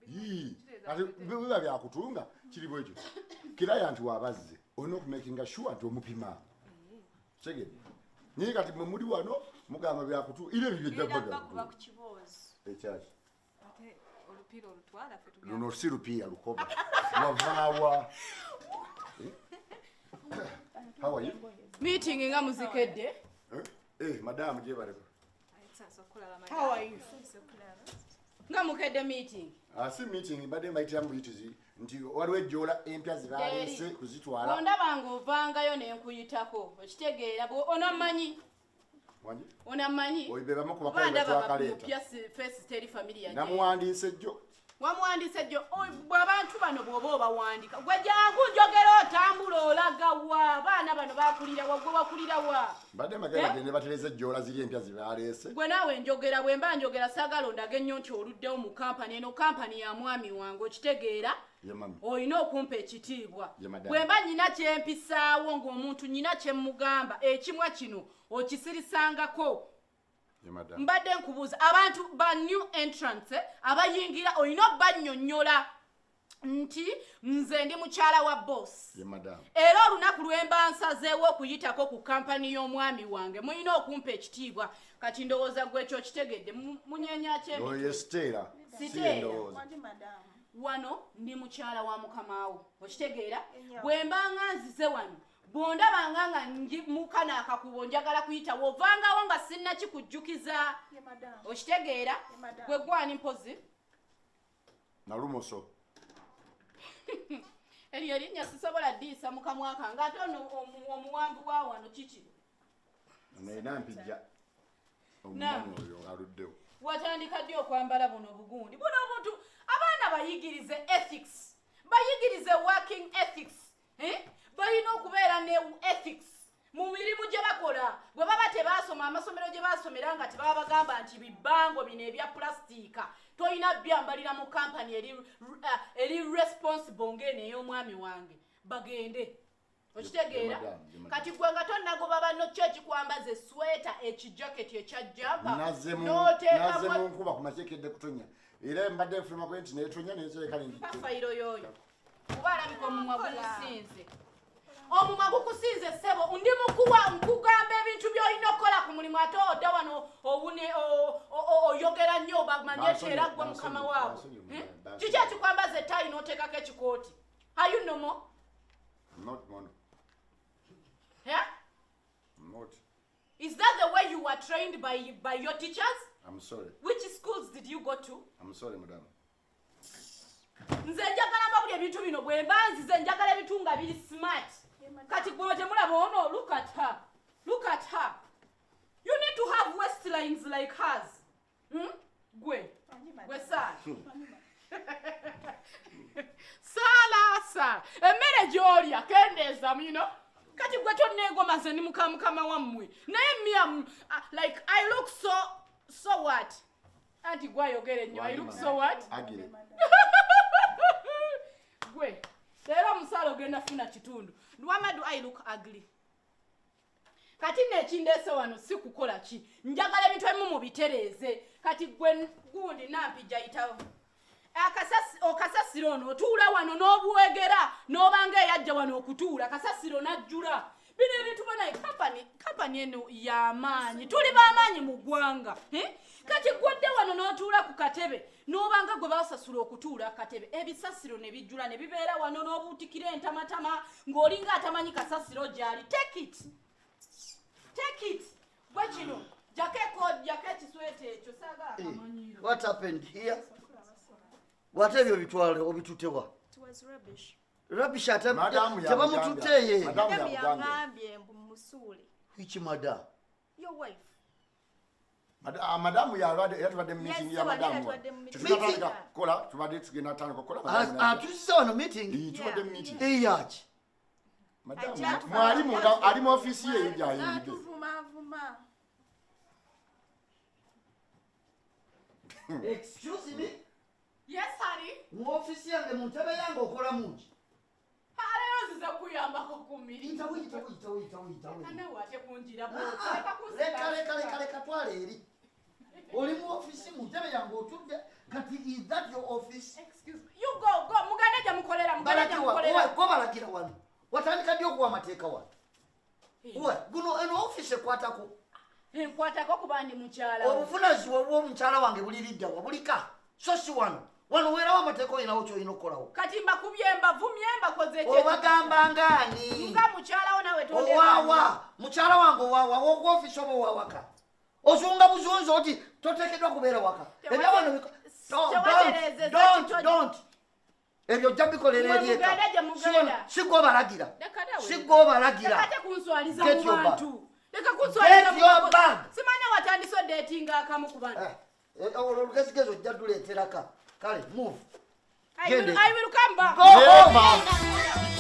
Yii, ate biba byakutunga kiri bwekyo. Kiraya nti wabazze olina okumakinga sure nti omupima. Segede naye kati mwe muli wano mugamba byakutu era ebyo Ngenda byejja bakuba ku kiboozi. Ekyaki? Ate olupiira olutwala ffe tugenda. Luno si lupiira, lukoba. Wavaawa? Eh? How are you? Meeting nga muzikedde. Eh? Eh, madamu gyebaleko. Sasa okulaba. How are you? Nga mukedde meeting. Ah, si meeting, mbadde mbayitira mu buyitizi nti waliwo ejjoola empya zebaleese kuzitwala. Ondaba nga ovangayo nenkuyitako, okitegeera onammanyi. Wangi? Onammanyi. Oyo be bamu ku Oba bakozi ndaba betwakaleeta. mupya face teri familia gye. Namuwandiise jjo. Wamuwandiise jjo. Bwe abantu bano bw'oba obawandika, gwe jangu njogera otambula olaga wa? Abaana bano bakulira wa? Gwe wakulira wa? Mbadde magenda gende batereze ejjoola ziri empya zebaleese. Gwe naawe njogera, bwe mba njogera saagala ondage nnyo nti oluddewo mu kampani eno. Kampani ya mwami wange, okitegeera? Ye mami. Olina okumpa ekitiibwa. Ye madam. Bwe mba nnyina kyempisaawo ng'omuntu nnyina kye mmugamba, ekimwa kino okisirisangako. Ye madam. Mbadde nkubuuza, abantu ba new entrance, abayingira olina obbannyonnyola nti nze ndi mukyala wa boss. Ye madam. Era olunaku lwe mba nsazeewo okuyitako ku kampani y'omwami wange, mulina okumpa ekitiibwa. Kati ndowooza gwe ekyo okitegedde. Munyeenya ki emitwe? Oyo ye Stella. Si Stella. ye ndowooza. Wangi madamu. Wano ndi mukyala wa mukamaawo, okitegeera? Ennyo. Bwe mba nga nzize wano, bw'ondabanga nga ndi mukano akakubo njagala kuyitawo, ovangawo nga sinnakikujjukiza. Ye madamu. Okitegeera? Ye madamu. Gwe gwani mpozi? Nalumoso. Eryo erinnya sisobola ddiisa mu kamwa kange. Ate ono omuwanvu wa wano kiki? Naye nampijja. Omumanyi oyo aluddewo. Watandika ddi okwambala buno obugundi? Buno obuntu abaana bayigirize ethics, bayigirize working ethics. Balina okubeera ne ethics mu mirimu gye bakola. Bwe baba tebaasoma amasomero gye baasomera nga tebabagamba nti bibango bino ebya pulasitiika tolina byambalira mu kampani eri responsible ng'eno ey'omwami wange, bagende. Okitegeera? Ye madam, ye madam. Kati gwe nga tonnagoba banno, ki ekikwambaza esweta, ekijaketi ekya jumper? Nazze N'oteekamu mu nkuba ku makya, ekedde kutonya, era mbadde nfuluma kwe nti neetonya nenzereka. Mpa fayiro y'oyo, kuba alabika omumwa gukusinze. Omumwa gukusinze, ssebo. Ndi mukuwa nkugamba ebintu by'olina okukola ku mulimu, ate odda wano owune oyogera nnyo bamanye Bansonyiwe, era gwe mukama bansonyiwe, waabwe. bansonyiwe, bansonyiwe. Kiki ekikwambaza ettaayi n'oteekako ekikooti? Are you normal? Not mono. Yeah? Not. Is that the way you were trained by your teachers? I'm sorry. Which schools did you go to? I'm sorry, madam. Nze njagala mbabuli ebintu bino bwe mba nzize njagala ebintu nga biri smart. Kati gwe temulaba ono, look at her. Look at her. You need to have waistlines like hers. Gwe. Gwe Saala. Saala, Saala. Emmere gy'olya kendeeza you. Kati gwe tonneegoma, nze ndi muka mukama wammwe. Naye me am like I look so so what? Anti gwe ayogera ennyo. I look so what? Agire. Gwe leero omusaala ogenda funa kitundu. Lwama, do I look ugly? Kati nno ekindeese wano si kukola ki, njagala ebintu ebimu mubitereeze. Kati gwe gundi nampijja, yitawo okasasiro ono otuula wano n'obwegera n'obanga eyajja wano okutuula kasasiro n'ajjula. Bino ebintu banaye, kampani eno y'amaanyi, tuli b'amaanyi mu ggwanga, eh? Kati gwodde wano n'otuula ku katebe n'obanga gwe basasula okutuula akatebe, ebisasiro ne bijjula ne bibeera wano n'obuutikira entamatama ng'olinga atamanyi kasasiro gy'ali. Take it, take it. Gwe kino jako ekisweta ekyo, saagala akamanyiiro. What happened here? Wate ebyo bitwale obitutewa? It was rubbish. Rubbish ate Madamu ya tebamututte ye. Madamu Madam ya Buganda. yangambye mbu musuule. Which madam? Your wife. Madamu yalwadde era tubadde mu meeting Yes, ya wano madamu. era tubadde mu meeting. Tetunatandika kukola, tubadde tugenda tandika kukola. Madamu Atuziza wano meeting? Ii, tubadde mu meeting. Eyaki? Madamu Ajja mwali munda, ali mu ofiisi ye eyo gy'ayingidde. N'atuvumavuma. Excuse me? Yes, honey. Mu ofiisi yange, mu ntebe yange, okola muki? Aleero nzize kuyambako ku mirimu. Yitawo, yitawo, yitawo, yitawo, yitawo. Nawe ate kunjira. Ah, ah, leka, leka, leka, leka, twala eri. Oli mu ofisi mu ntebe yange otudde kati, is that your office? Excuse me. You go, go. Mugende gye mukolera, mugende gye Balagiwa, mukolera. owa- gobalagira wano. Watandika ddi okuwa amateeka wano? Owa, guno eno ofisi ekwatako. Enkwatako kuba ndi mukyala wo. Obuvunanyizibwa bw'omukyala wange buli liddawa bulika, so si wano. Wano weerawo amateeka, olinawo kyolina okukolawo. Kati mbakubye, mbavumye, mbakoze ki? Obagamba ngaani? Nga mukyala wo nawe tondeeka. Owaawa mukyala wange, owaawa wokuofisi oba owawaka? Ozunga buzunzi oti toteekeddwa kubeera waka. Ebyawano Tewatereezezza don't, don't. Ebyo ojja bikolera Mwe eri eka. mugende gye mugenda. Si gwe obalagira, Leka nawe. si gwe obalagira. Leka ate kunswaliza Get mu your bag. bantu. Leka kunswaliza Get mu your bantu. bag. Simanya watandise odeetinga akamu ku bantu. Eh, eh, olwo olugezigezi ojja duleeteraka. Kale move. I will, Genda. I will come back. Go home. Never.